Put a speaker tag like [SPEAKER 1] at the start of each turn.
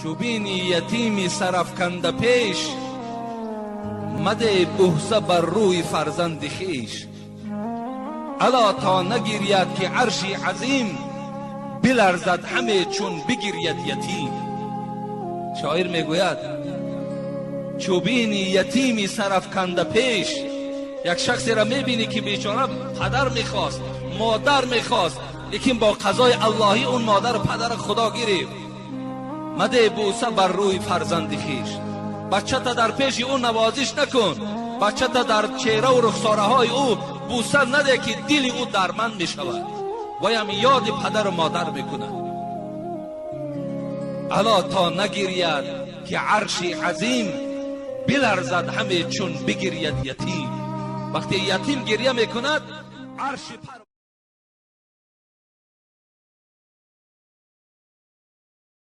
[SPEAKER 1] Чу бинӣ ятими сарафканда пеш, маде бӯса бар рӯи фарзанди хеш. Ало то нагиряд, ки арши азим биларзад ҳаме, чун бигиряд ятим. Шоир мегӯяд: чу бинӣ ятими сарафканда пеш, як шахсеро мебинӣ, ки бечора падар мехост, модар мехост, лекин бо қазои аллоҳӣ он модару падара Худо гирифт. Маде бӯса бар рӯи фарзанди хеш. Бачата дар пеши ӯ навозиш накун, бачата дар чеҳраву рухсораҳои ӯ бӯса наде, ки дили ӯ дарманд мешавад, ваям ёди падару модар мекунад. Ало то нагиряд, ки арши азим биларзад ҳаме, чун бигиряд ятим. Вақте ятим гирья мекунад, арши